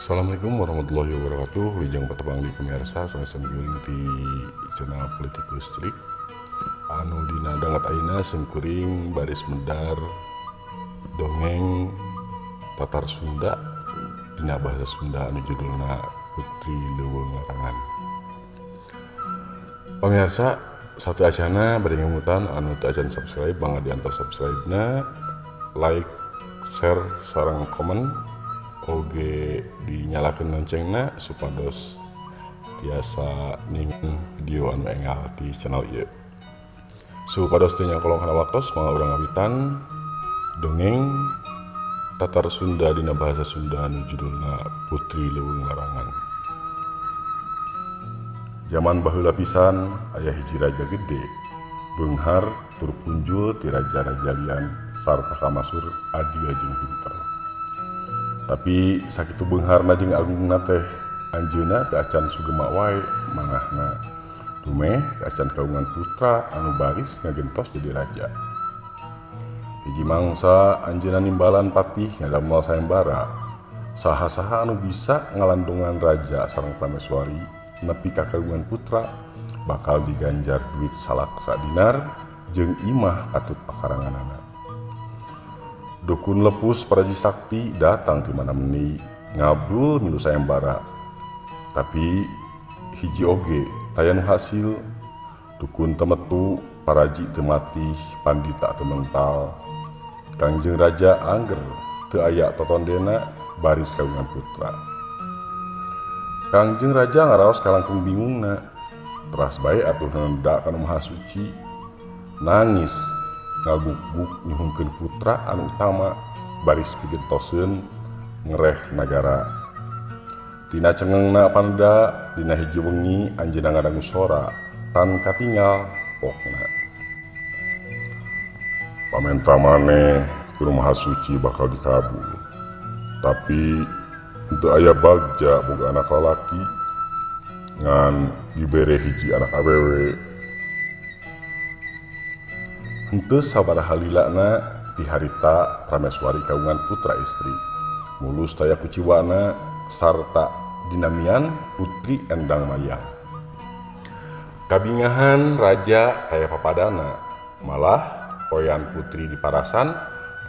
Assalamualaikum warahmatullahi wabarakatuh. Wilujeng patepang di pemirsa sanes guring di channel Politikus Cilik. Anu dina danget ayeuna simkuring baris medar dongeng Tatar Sunda dina bahasa Sunda anu judulna Putri Leuweung Larangan. Pemirsa, sateuacanna bade ngemutan anu teu acan subscribe mangga diantos subscribe na, like, share, sareng komen, oge dinyalakeun loncengna supados tiasa ningal video anu enggal di channel ieu. Supados teu nyangkolong kana waktos, mangga urang ngawitan dongeng Tatar Sunda dina bahasa Sunda anu judulna Putri Leuweung Larangan. Zaman baheula pisan aya hiji raja gede, beunghar tur punjul ti raja-raja lian sarta kamasur adil jeung pinter. Tapi sakitu beungharna jeung agungna teh, anjeunna teu acan sugema wae manahna. Dumeh teu acan kagungan putra anu baris ngagentos jadi raja. Hiji mangsa anjeunna nimbalan patih ngadamel sayembara. Saha-saha anu bisa ngalandungan raja sareng prameswari nepi ka kagungan putra bakal diganjar duit salaksa dinar jeung imah katut pakaranganana. Dukun lepus paraji sakti datang ti mana meni ngabrul milu sayembara. Tapi hiji oge taya nu hasil. Dukun teu metu, paraji teu matih, pandita teu mental. Kangjeng Raja angger teu aya totondena baris kagungan putra. Kangjeng Raja ngaraos kalangkung bingungna. Teras bae atuh nenda ka Nu Maha Suci. Nangis ngaguk-guk nyuhunkeun putra anu utama baris pigentoseun ngereh nagara. Tina cengengna panda dina hiji wengi anjeunna ngadangu sora tan katingal pokna. Pamenta maneh ku Nu Maha Suci bakal dikabul. Tapi henteu aya bagja boga anak lalaki, ngan dibere hiji anak awewe. Henteu sabaraha lilana ti harita Prameswari kagungan putra istri. Mulus taya kuciwana sarta dinamian Putri Endang Mayang. Kabingahan raja taya papadana, malah poean putri diparasan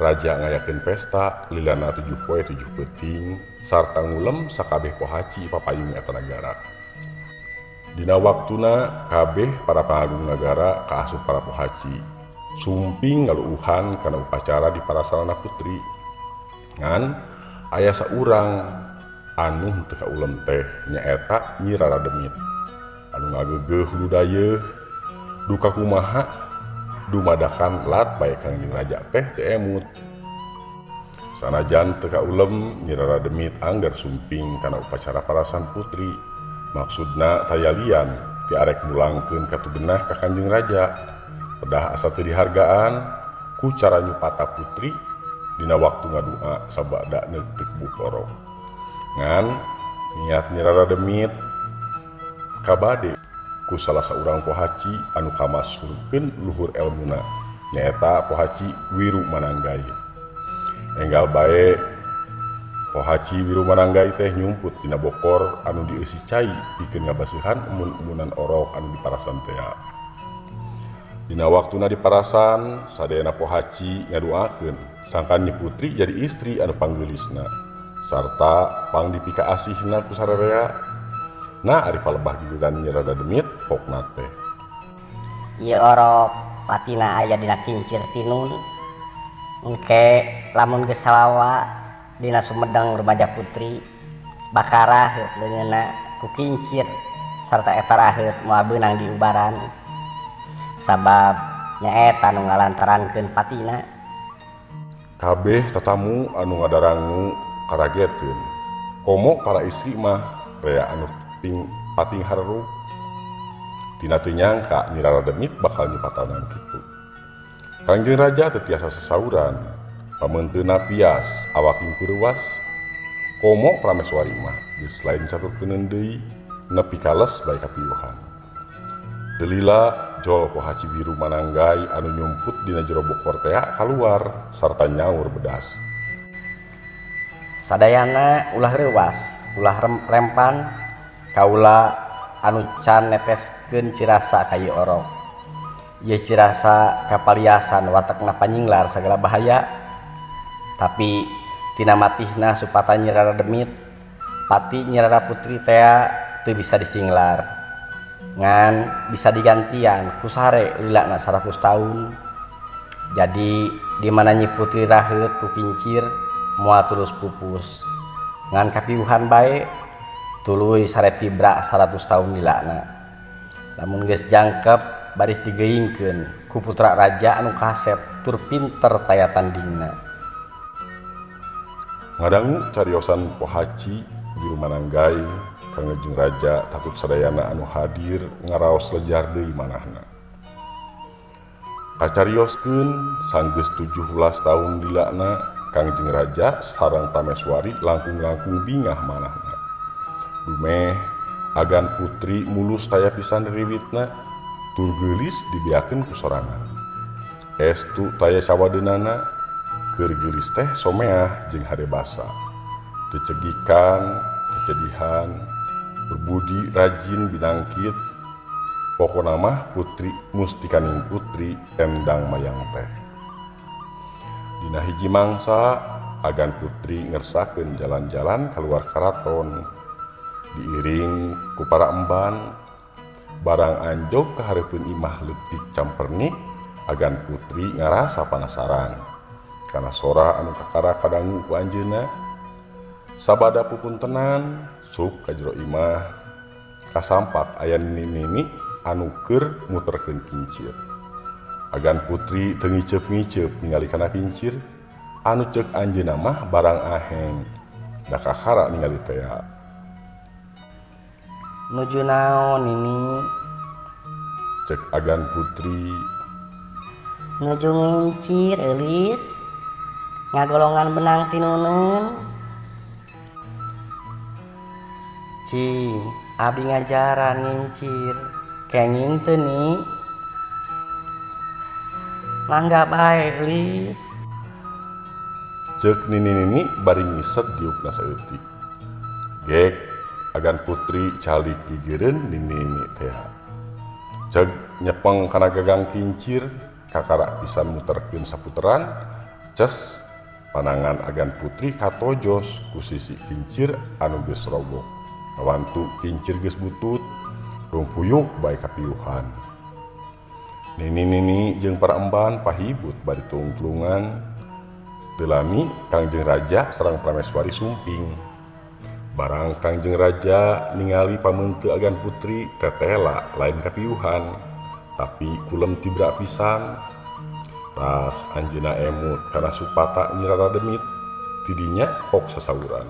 raja ngayakeun pesta lilana 7 poe 7 peuting sarta ngulem sakabeh pohaci papayung eta nagara. Dina waktuna kabeh para pangagung nagara kaasup para pohaci sumping ngaluuhan kana upacara di parasanana putri. Ngan aya saurang anu henteu kaulem teh, nyaeta Nyi Rara Demit anu ngageugeuh hulu dayeuh duka kumaha dumadakan lat bae Kangjeng Raja teh teu emut. Sanajan teu kaulem, Nyi Rara Demit angger sumping kana upacara parasan putri. Maksudna taya lian ti arek mulangkeun katugenah ka Kangjeng Raja. Pedah asa teu dihargaan ku cara nyupata putri dina waktu ngadua sabada neutik bukoro. Ngan niat Nyi Rara Demit kabade ku salah saurang pohaci anu kamasurkeun luhur elmuna, nyaeta Pohaci Wiru Mananggai. Enggal bae Pohaci Wiru Mananggai teh nyumput dina bokor anu dieusi cai pikeun ngabaseuhan emun-emunan orok anu diparasan tea. Dina waktuna diparasan, sadayana pohaci ngaduakeun sangkan Nyi Putri jadi istri anu panggeulisna sarta pang dipikaasihna ku sararea. Nah, ari palebah giliran Nyi Rara Demit pokna teh. Ieu orok patina aya dina kincir tinun. Engke lamun geus salawa dina sumedeng rumaja putri bakal raheut leungeunna ku kincir sarta eta raheut moal beunang diubaran. Sabab nyaeta nu ngalantarankeun patina. Kabeh tatamu anu ngadarangu karageteun. Komo para istri mah rea anu pating harerup. Tina teu nyangka Nyi Rara Demit bakal nyupatanan kitu. Kangjeng Raja teu tiasa sasauran, pameunteuna pias awak kuruwas. Komo Prameswari mah geus lain caturkeuneun deui nepi ka les bae kapiuhan. Teu lila jol Pohaci Wiru Mananggai anu nyumput dina jero bokor tea kaluar sarta nyaur bedas. Sadayana ulah reuwas, ulah rempan kaula anu can neteskeun cirasa ka ieu orok. Ieu cirasa kapaliasan watekna panyinglar sagala bahaya. Tapi tina matihna supata Nyi Rara Demit, pati Nyi Rara Putri tea teu bisa disinglar. Ngan bisa digantian ku sare lilana 100 tahun. Jadi di mana Nyi Putri raheut ku kincir moal tulus pupus. Ngan kapiuhan bae tuluy sare tibra 100 tahun lilana. Lamun geus jangkep baris digeingkeun ku putra raja anu kasep tur pinter taya tandingna. Ngadangu cariosan Pohaci Biru Mananggai Kangjeng Raja takut sadayana anu hadir ngaraos lejar deui manahna. Kacarioskeun sanggeus 17 tahun dilakna Kangjeng Raja sareng Prameswari langkung-langkung bingah manahna. Dumeh agan putri mulus taya pisan riwitna tur geulis dibeakeun ku sorangan. Estu taya sawadeunana keur geulis teh someah jeung hade basa. Teu cegikan, teu cedihan, berbudi rajin binangkit. Pokona mah putri mustikaning putri Endang Mayang teh. Dina hiji mangsa agan putri ngersakeun jalan-jalan keluar karaton diiring ku para emban barang anjog ka hareupeun imah leutik Campernik agan putri ngarasa panasaran kana sora anu kakara kadangu ku anjeunna. Sabada pupuntenan sup ka jero imah kasampak aya nini-nini anu keur muterkeun kincir. Agan putri teu ngiceup-ngiceup ningali kana kincir anu ceuk anjeunna mah barang aheng da kakara ningali tea. Nuju naon nini? Cek agan putri. Nuju ngincir eulis ngagolongan benang tinuneun. Cing, abdi ngajaran ngincir. Kenging teu ni? Mangga bae eulis. Ceuk nini-nini bari ngised diukna saeutik. Gek agan putri calik gigireun nini-nini tea. Ceuk nyepeng kana gagang kincir kakara bisa muterkeun saputeran ces panangan agan putri katojos ku sisi kincir anu geus rogok. Kawantu kincir geus butut rumpuyuk bae kapiuhan. Nini-nini jeung para emban pahibut bari tungtlungan. Teu lami Kangjeng Raja sareng Prameswari sumping. Barang Kangjeng Raja ningali pameungteu agan putri tetela lain kapiuhan, tapi kulem tibra pisan. Ras anjeunna emut kana supata Nyi Rara Demit, tidinya pok sasauran.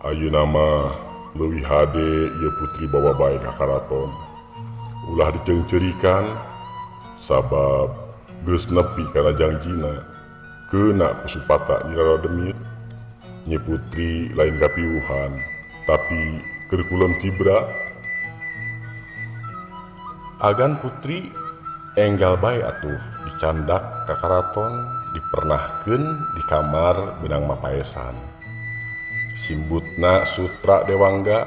Ayeuna mah leuwih hade ieu putri bawa bae ka karaton. Ulah diceungceurikan sabab geus nepi kana jangjina. Keuna ku supata Nyi Rara Demit. Nyi Putri lain kapiuhan, tapi keur kulem tibra. Agan putri enggal bae atuh dicandak ka karaton, dipernahkeun di kamar benang mapaesan. Simbutna sutra dewangga,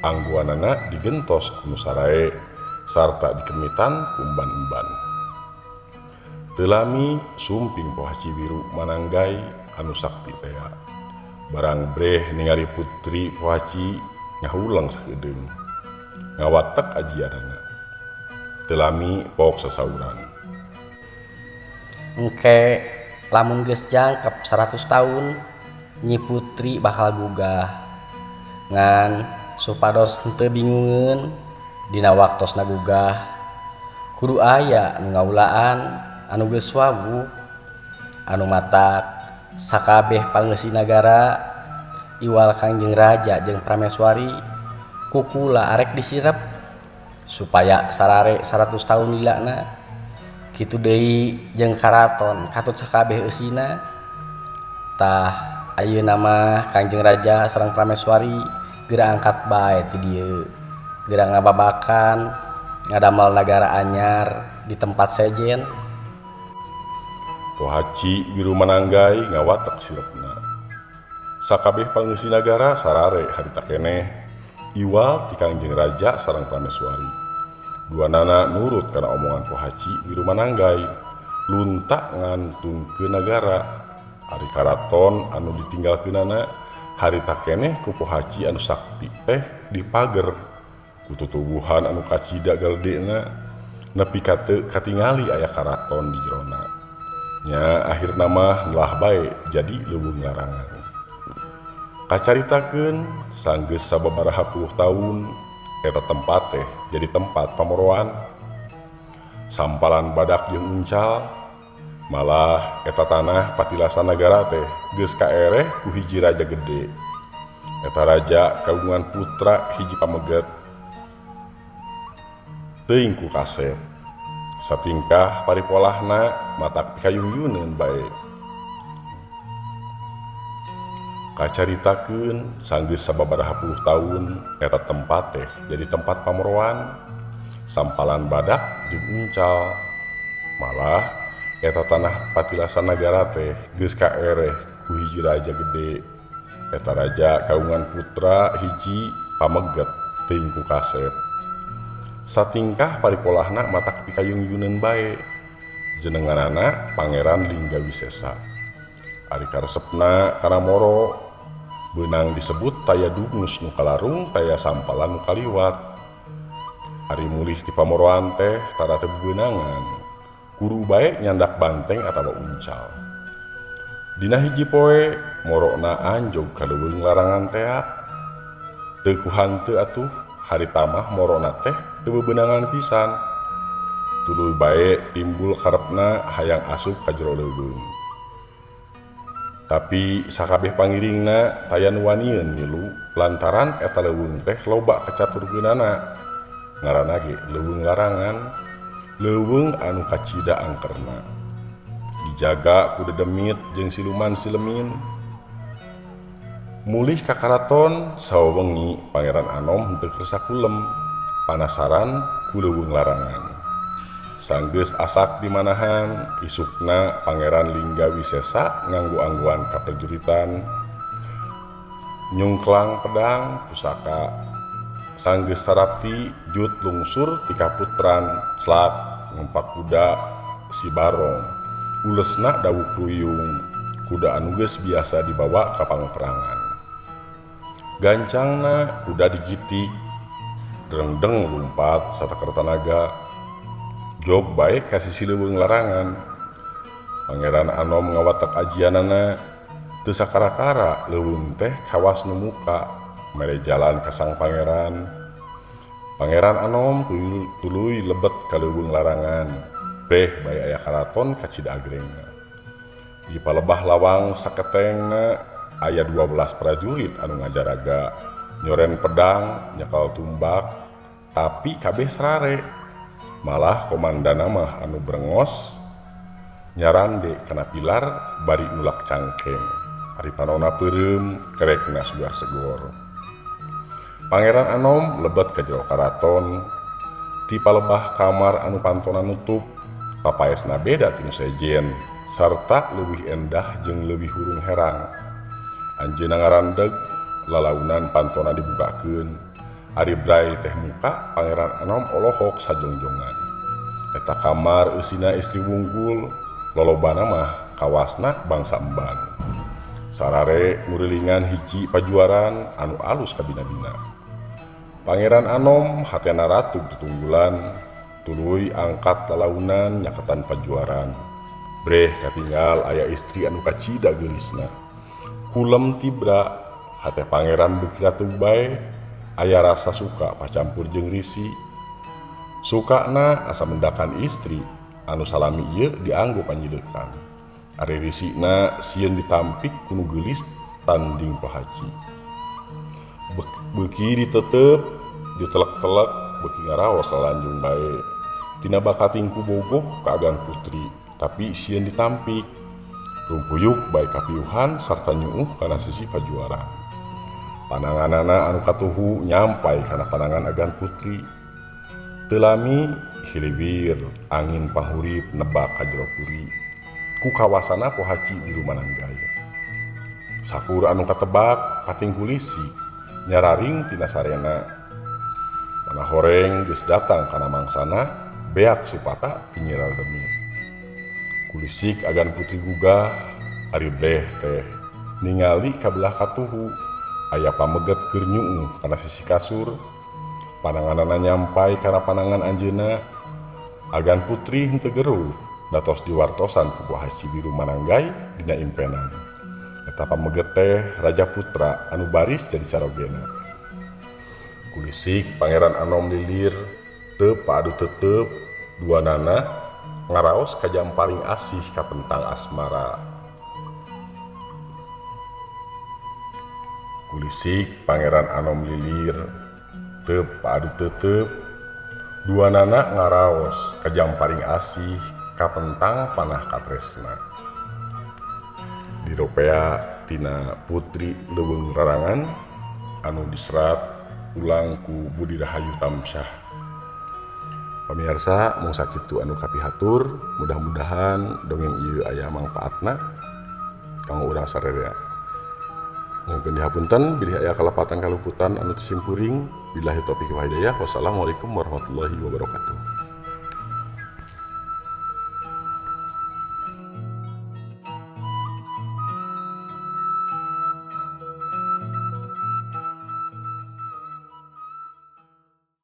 angguanana digentos ku nu sarae sarta dikemitan ku emban-emban. Teu lami sumping Pohaci Wiru Mananggai anu sakti tea. Barang breh ningali putri Pohaci ngahuleng sakedeung. Ngawatek ajianana. Teu lami pok sasauran. Engke lamun geus jangkep 100 tahun Nyi Putri bakal gugah. Ngan supados henteu bingungeun dina waktosna gugah kudu aya nu ngaulaan anu geus wawuh anu matak sakabeh pangeusi nagara iwal Kangjeng Raja jeung Prameswari kukula arek disirep supaya sarare 100 tahun lilana. Kitu deui jeung karaton katut sakabeh eusina. Tah ayeuna mah Kangjeng Raja sareng Prameswari geura angkat bae ti dieu, geura ngababakan ngadamel nagara anyar di tempat sejen. Pohaci Wiru Mananggai ngawatek sirepna. Sakabeh pangeusi nagara sarare harita keneh iwal ti Kangjeng Raja sareng Prameswari. Duanana nurut kana omongan Pohaci Wirumananggai lunta ngantungkeun nagara. Ari karaton anu ditinggalkeunana harita keneh ku Pohaci anu sakti teh dipager ku tutuwuhan anu kacida galedena nepi ka teu katingali aya karaton di jerona. Nya akhirna mah nelah bae jadi leuweung larangan. Kacaritakeun sanggeus sababaraha puluh taun eta tempat teh jadi tempat pamoroan. Sampalan badak jeung uncal, malah eta tanah patilasan nagara teh geus kaereh ku hiji raja gede. Eta raja kagungan putra hiji pameget teuing ku kasep. Satingkah paripolahna matak pikayung-yuneun bae. Kacaritakeun sanggeus sababaraha puluh taun eta tempat teh jadi tempat pamoroan. Sampalan badak jeung uncal, malah eta tanah patilasan nagara teh geus kaereh ku hiji raja gede. Eta raja kagungan putra hiji pameget teuing ku kasep. Satingkah paripolahna matak pikayung-yuneun bae. Jenenganana Pangeran Lingga Wisesa. Ari karesepna kana moro beunang disebut taya dugnus nu kalarung taya sampalan nu kaliwat. Ari mulih ti pamoroan teh tara teu bebeunangan. Kudu bae nyandak banteng atawa uncal. Dina hiji poe morona anjog ka leuweung larangan tea. Teu ku hanteu atuh harita mah morona teh teu bebeunangan pisan. Tuluy bae timbul karepna hayang asup ka jero leuweung. Tapi sakabeh pangiringna taya nu wanieun milu lantaran eta leuweung teh loba kacaturgeunana. Ngaranna ge leuweung larangan, leuweung anu kacida angkerna. Dijaga ku dedemit jeung siluman silemin. Mulih ka karaton sawengi Pangeran Anom henteu kersa kulem, panasaran ku leuweung larangan. Sanggeus asak di manahan, isukna Pangeran Lingga Wisesa nganggo-anggoan kaprajuritan, nyungklang pedang pusaka. Sanggeus sarapti jut lungsur ti kaputran celak ngempak kuda si Barong. Ulesna dawuk ruyung, kuda anu geus biasa dibawa ka pangperangan. Gancangna kuda digitik, drengdeng lumpat sateker tanaga. Jog bae ka sisi leuweung larangan. Pangeran Anom ngawatek ajianana, teu sakara-kara leuweung teh kawas nu muka, mere jalan ka sang pangeran. Pangeran Anom tuluy lebet ka leuweung larangan, beh bae aya karaton kacida agrengna. Di palebah lawang saketengna aya 12 prajurit anu ngajaraga, nyoren pedang, nyekal tumbak, tapi kabeh sarare. Malah komandana mah anu brengos nyarande kana pilar bari nulak cangkeng. Ari panona peureum kerekna sugar segor. Pangeran Anom lebet ka jero karaton. Ti palebah kamar anu pantona nutup, papaesna beda ti nu sejen sarta leuwih endah jeung leuwih hurung herang. Anjeunna ngarandeg lalaunan pantona dibukakeun. Ari bray teh muka Pangeran Anom olohok sajongjongan. Eta kamar eusina istri wungkul, lolobana mah kawasna bangsa emban. Sarare ngurilingan hiji pajuaran anu alus kabina-bina. Pangeran Anom hatena ratug tutunggulan, tuluy angkat lalaunan nyaketan pajuaran. Breh katinggal aya istri anu kacida geulisna. Kulem tibra, hate pangeran beuki ratug bae, aya rasa suka pacampur jeung risi. Sukana asa mendakan istri anu salami ieu dianggo panyileukan. Ari risina sieun ditampik ku nu geulis tanding Pohaci. Beuki ditetep, ditelek-telek, beuki ngaraos lalanjung bae. Tina bakating ku bogoh ka agan putri, tapi sieun ditampik. Rumpuyuk bae kapiuhan sarta nyuuh kana sisi pajuaran. Pananganana anu katuhu nyampai kana panangan agan putri. Teu lami hiliwir angin panghurip nebak ka jero puri. Ku kawasana Pohaci Wirumananggai. Sakur anu katebak pating kulisi nyararing tina sarena. Mana horeng geus datang kana mangsana beak supata ti Nyi Rara Demit. Kulisik agan putri gugah ari bleh teh ningali kabelah katuhu aya pameget keur nyuuh kana sisi kasur. Pananganana nyampai kana panangan anjeunna agan putri henteu geruh datos diwartosan ku Buah Cibiru mananggai dina impenan. Eta pameget teh Raja Putra anu baris jadi carogena. Kulisik Pangeran Anom lilir teu paadu tetep duanana ngaraos ka jamparing asih kapentang asmara. Kulisik Pangeran Anom lilir teu paadu tetep duanana ngaraos ka jamparing asih kapentang panah katresna. Diropea tina Putri Leuweung Rarangan anu diserat ulang ku Budi Rahayu Tamsyah. Pamirsa mung sakitu anu kapihatur, mudah-mudahan dongeng ieu aya mangfaatna kanggo urang sararea. Nyungkeun dihapunten bilih aya kalepatan kaluputan anu simkuring. Billahi taufiq wal hidayah. Wassalamualaikum warahmatullahi wabarakatuh.